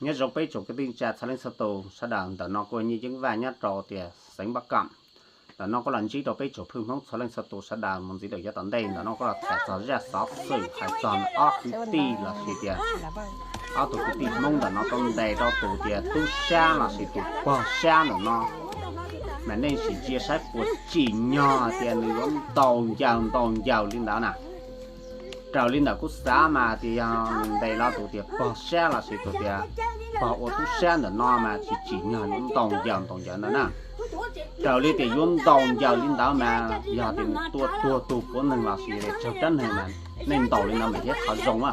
Nyob zoo peb tsoom kwv tij neej tsa txhua leej txhua tus sawv daws, ntawm no kuv Nyiaj Yeeb Vaj nyob rau tias xeev Npab Kam. Ntawm no kuv los ntsib rau peb tsoom phooj ywg Hmoob txhua leej txhua tus sawv daws mus ntxiv rau yav tom ntej. Ntawm no kuv los tham txog zaj xov xwm hais txog ob kwv tij los sis tias ob tug kwv tij Hmoob ntawm no tau ntes rau tus tias tub sab los sis tus pog sab ntawm no, mas nej sim ntsia saib puas tsim nyog tias nws yuav ntaus ncaws ntaus ncaws li ntawd na. Raws li ntawm kuv xav mas tias yog nws ntes los tus tias pog sab los sis tus tias pog ua tub sab ntawm no mas tsis tsim nyog yuav ntaus ncaws ntaus ncaws ntawd na. Raws li tias yuav ntaus ncaws li ntawd mas yog tias nws tua tuag tus puav neeg los sis tsawg rab neeg mas nej ntaus li ntawd mas yog qhov zoo na,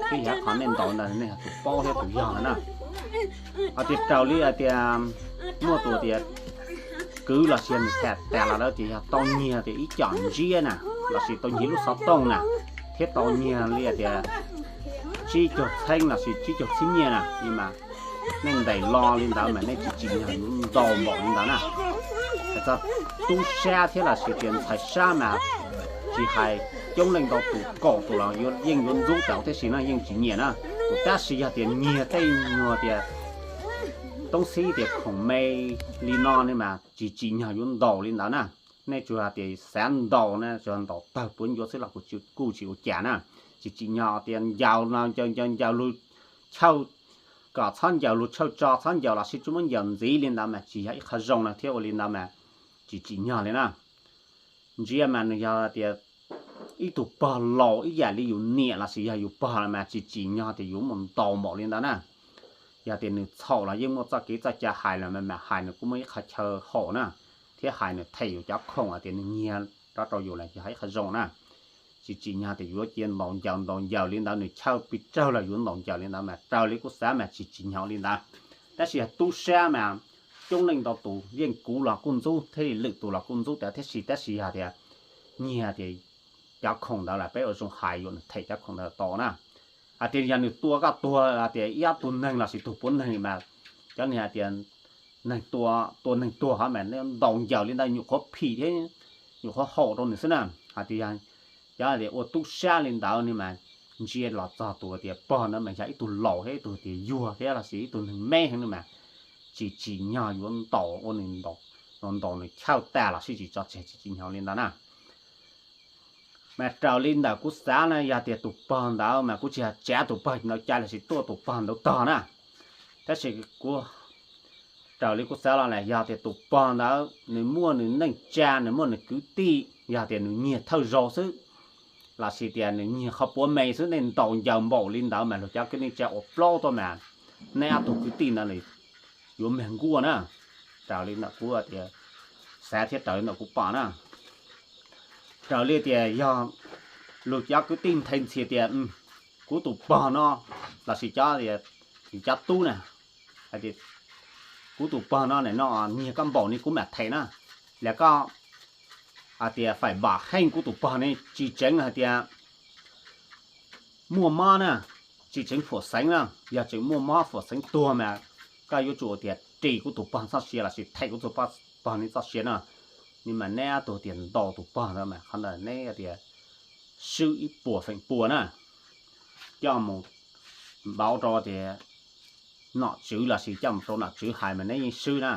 thiab yog qhov nej ntaus ntawd nej yog tus paub thiab tus yog na. Hos tias raws li hais tias muaj tus tias kwv los sis nws tham tas los lawm tias yog tau nyiag tias ib com ntsiab na, los sis tau nyiag lub xov tooj na, thiab tau nyiag li tias tsib caug txheeb los sis tsib caug txhiab nyiaj na, mas nej ntes los li ntawd mas nej tsis tsim nyog yuav ntaus npaum li ntawd na. Hais txog tub sab thiab los sis tias ntxhais sab mas tsis hais coob leej ntau tus, kaum tus los yeej yuav ntxub tau thiab sis no yeej tsis nyiam na. Tab sis yog tias nyiag tej nyuag tias toob xib tias khoom me li no ne mas tsis tsim nyog yuav ntaus li ntawd na. Nej tsuas hais tias xav ntaus na, tsuas ntaus tawg puav ncuav xwb los kuj tsis ua cas na. Tsis tsim nyog tias ncaws no ncaws ncaws ncaws lug chawj kom txhob ncaws, lug chawj tso txhob ncaws los sis tsuas muab ncaws ntxiv li ntawd mas tsis yog ib qho zoo na, thiab ua li ntawd mas tsis tsim nyog li na. Ntsia mas nws yog tias ib tug pog laus ib yam li yus niam los sis yog yus pog mas tsis tsim nyog tias yuav mus ntaus npaum li ntawd na. Yog tias nws txhaum los yeej muaj txoj kev txoj cai hais los mas hais nws kuj muaj ib qho chaw haum na, thiab hais nws them yus cov khoom hais tias nws nyiag rov rau yus los yog ib qho zoo na. Tsis tsim nyog tias yuav cia ntaus ncaws ntaus ncaws li ntawd, nws chawj pes tsawg los yuav ntaus ncaws li ntawd mas raws li kuv xav mas tsis tsim nyog li ntawd. Tab sis yog tub sab mas coob leej ntau tus, yeej kuv los kuj ntxub thiab lwm tus los kuj ntxub tas thiab sis, tab sis yog tias nyiag tias cov khoom ntawd los peb ua zoo hais yuav nws them cov khoom ntawd tau na. Hais tias yog nws tua koj tuag tias ib ob tug neeg los sis tug puav neeg mas cov niag hais tias neeg tua, tua neeg tuag hov mas ntaus ncaws li ntawd nyuam qhuav phim thiab nyuam qhuav haum rau nws xwb na. Hais tias yog cov tias ua tub sab li ntawd ne mas ntsia los txog tus tias pog ntawd mas yog ib tug laus thiab ib tug tias yuag thiab los sis ib tug neeg me heev no mas tsis tsim nyog yuav ntaus, ua nws ntaus, ntaus nws chawj tas los sis tsis tso tseg, tsis tsim nyog li ntawd na. Mas raws li ntawm kuv xav na, yog tias tus pog ntawd mas kuv tsis hais tsav tus pog ntawd cai los sis tua tus pog ntawd tog na, tab sis kuv, raws li kuv xav los na yog tias tus pog ntawd nws muaj nws neej tsa, nws muaj nws kwv tij, yog tias nws nyiag thawj zaug xwb los sis tias nws nyiag qhov puav me xwb, nej ntaus ncaws npaum li ntawd mas luag cov kwv tij neej tsa ua plaub tuaj mas nej ob tug kwv tij ntawd yuav mag nkuaj na. Raws li ntawm kuv tias xav thiab raws li ntawm kuv pom na, raws li tias yog luag cov kwv tij nthe ntxhias tias kuv tus pog no los sis cov, cov tub na, hais tias kuv tus pog no nim no nyiag koj npaum ni kuv mam them na, los koj hais tias faim npam heej kuv tus pog ne tsis tseev hais tias muaj mob na, tsis tseev fuam xeev na. Yog tseem muaj mob fuam xeev tuag mas koj yuav tsum tias ris kuv tus pog txoj sia los sis them kuv tus pog ne txoj sia na. Ni mas neb ob tug tias ntaus tus pog ntawd mas qhov ntawd neb tias swb ib puas feem pua na. Coj mus npauv rau tias nom tswv los sis coj mus rau nom tswv hais mas neb yeej swb na.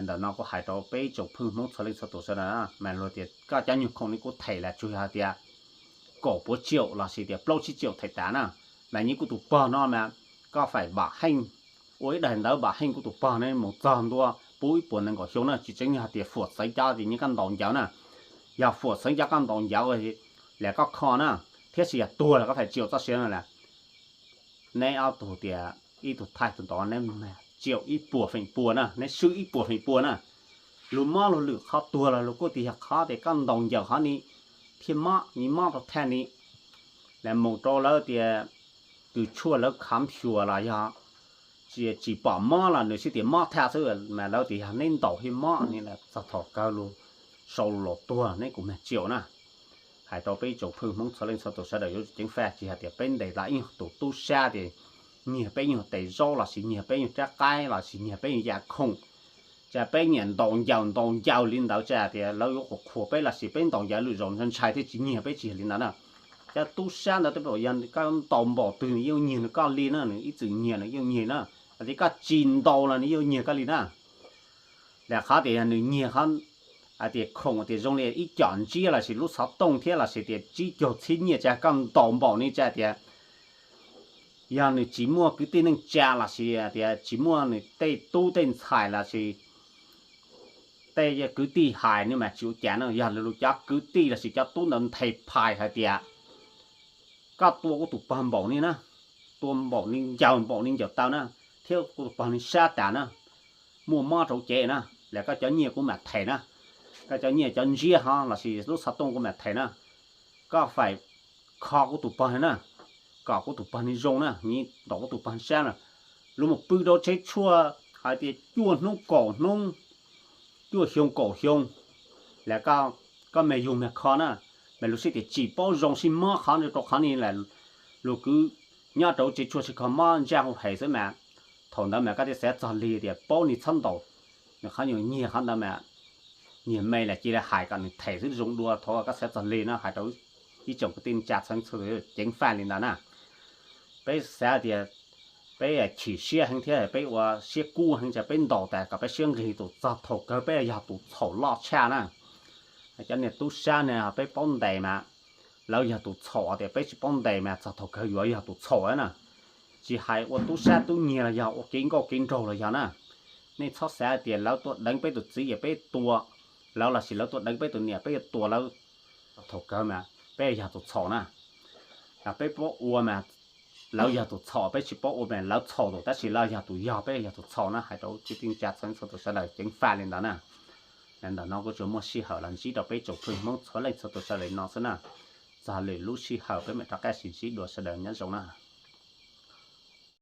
Ntawm no kuv hais rau peb tsoom phooj ywg Hmoob txhua leej txhua tus sawv daws na, mas luag tias koj cov nyuag khoom ne kuv them los tsuas yog tias kaum puas tsiaum los sis tias plaub tsib tsiaum them tas na. Mas nyiag kuv tus pog no mas koj faim npam heej, ua ib daim ntawv npam heej kuv tus pog ne mus txog ntua puv ib puas nees nkaum xyoo na, tsis tseev yog tias fuam xeev cov tias nyiag koj ntaus ncaws na. Yog fuam xeev cov koj ntaus ncaws los koj kho na, thiab tsis yog tuag los koj faim tsiaum txoj sia no las. Neb ob tug tias ib tug thaij tus ntawd neb tsiaum ib puas feem pua na, neb swb ib puas feem pua na. Luag mob luag lwm qhov tuag los luag kuj tias yog qhov tias koj ntaus ncaws qhov ni thiaj mob, ni mob rau thaj ni. Las mus rau lawv tias kws tshuaj lawv kham xyuas los yog tsis pom mob los nws sib tias mob thaj xwb, mas lawv tias yog neb ntaus thiaj mob ni las txog thaum kawg luag sau lus los tuag neb kuj mag tsiaum na. Hais rau peb tsoom phooj ywg Hmoob txhua leej txhua tus sawv daws yuav tsum ceev faj, tsis hais tias peb ntes tau ib nyuag tus tub sab tias nyiag peb nyuag tes zaub los sis nyiag peb nyuag rab qaib los sis nyiag peb nyuag yam khoom, tsam peb nyiam ntaus ncaws ntaus ncaws li ntawd tsam tias lawv yuav qhuas qhuas peb los sis peb ntaus ncaws lwm zaus ntshai ntshai thiaj tsis nyiag peb, tsis yog li ntawd na. Cov tub sab ntawd tej zaum yog koj ntaus npaum twg nws yeej nyiag nws koj li na, nws ib txwm nyiag nws yeej nyiag na. Hais tias koj tsis ntaus los nws yeej nyiag koj li na. Lam qhov tias yog nws nyiag qhov, hais tias khoom tias zoo li ib com ntsiab lossis lub xov tooj thiab lossis tias tsib caug txhiab nyiaj tsa koj ntaus npaum ni tsa tias yog nws tsis muaj kwv tij neej tsa lossis tias tsis muaj nws tej tub tej ntxhais lossis tej kwv tij hais nws mas tsis ua cas na. Yog lus cov kwv tij lossis cov tub ntawd nthe phais hais tias koj tua kuv tus pog npaum ni na, tua npaum ni ncaws npaum ni ncaws taw na, thiab kuv tus pog ni sab tas na, muaj mob rau cev na, los koj cov nyiaj kuv mam them na, koj cov nyiaj cov ntsiab ho lossis lub xov tooj kuv mam them na, koj faim kho kuv tus pog na, kom kuv tus pog ni zoo na, ntaus kuv tus pog sab na. Lub mus pw rau tsev tshuaj hais tias cuaj hnub kaum hnub, cuaj xyoo kaum xyoo, los koj me yug me kho na, mas lus sib tias tsis paub zoo sib mob qhov rau qhov ni lawm. Lus kwv nyob rau tsev tshuaj sib kho mob ntsaj hu hem xwb mas, thaum ntawd mas koj thiaj xav txog lig tias paub ni txhob ntaus, nws qhov nyuag nyiag qhov ntawd mas nyiag me los cia li hais kom nws them xwb zoo dua. Thov koj xav txog lig no hais rau ib tsoom kwv tij neej tsa txhua txhua ceev faj li ntawd na. Peb xav tias peb chim siab heev thiab peb ua siab kub heev tas peb ntaus tas kom peb siab nqig tus txog thaum kawg peb yog tus txhaum loj tshaj na. Cov niag tub sab ne peb paub ntes mas lawv yog tus txhaum tias peb tsis paub ntes mas txog thaum kawg yuav yog tus txhaum na. Tsis hais ua tub sab tub nyiag los yog ua kev nkauj kev nraug los yog na, nej txhob xav tias lawv tuaj deev peb tus txiv es peb tua lawv lossis lawv tuaj deev peb tus niam peb yuav tua lawv. Thaum kawg mas peb yog tus txhaum na. Peb paub ua mas lawv yog tus txhaum, peb tsis paub ua mas lawv txhaum tus, tab sis lawv yog tus yog, peb yog tus txhaum na. Hais rau kwv tij neej tsa txhua txhua tus sawv daws ceev faj li ntawd na. Ntawm no kuv tsuas muaj sij hawm los ntsib rau peb tsoom phooj ywg Hmoob txhua leej txhua tus sawv daws no xwb na. Txog lwm lub sij hawm peb mam rov qab sib ntsib dua, sawv daws nyob zoo na.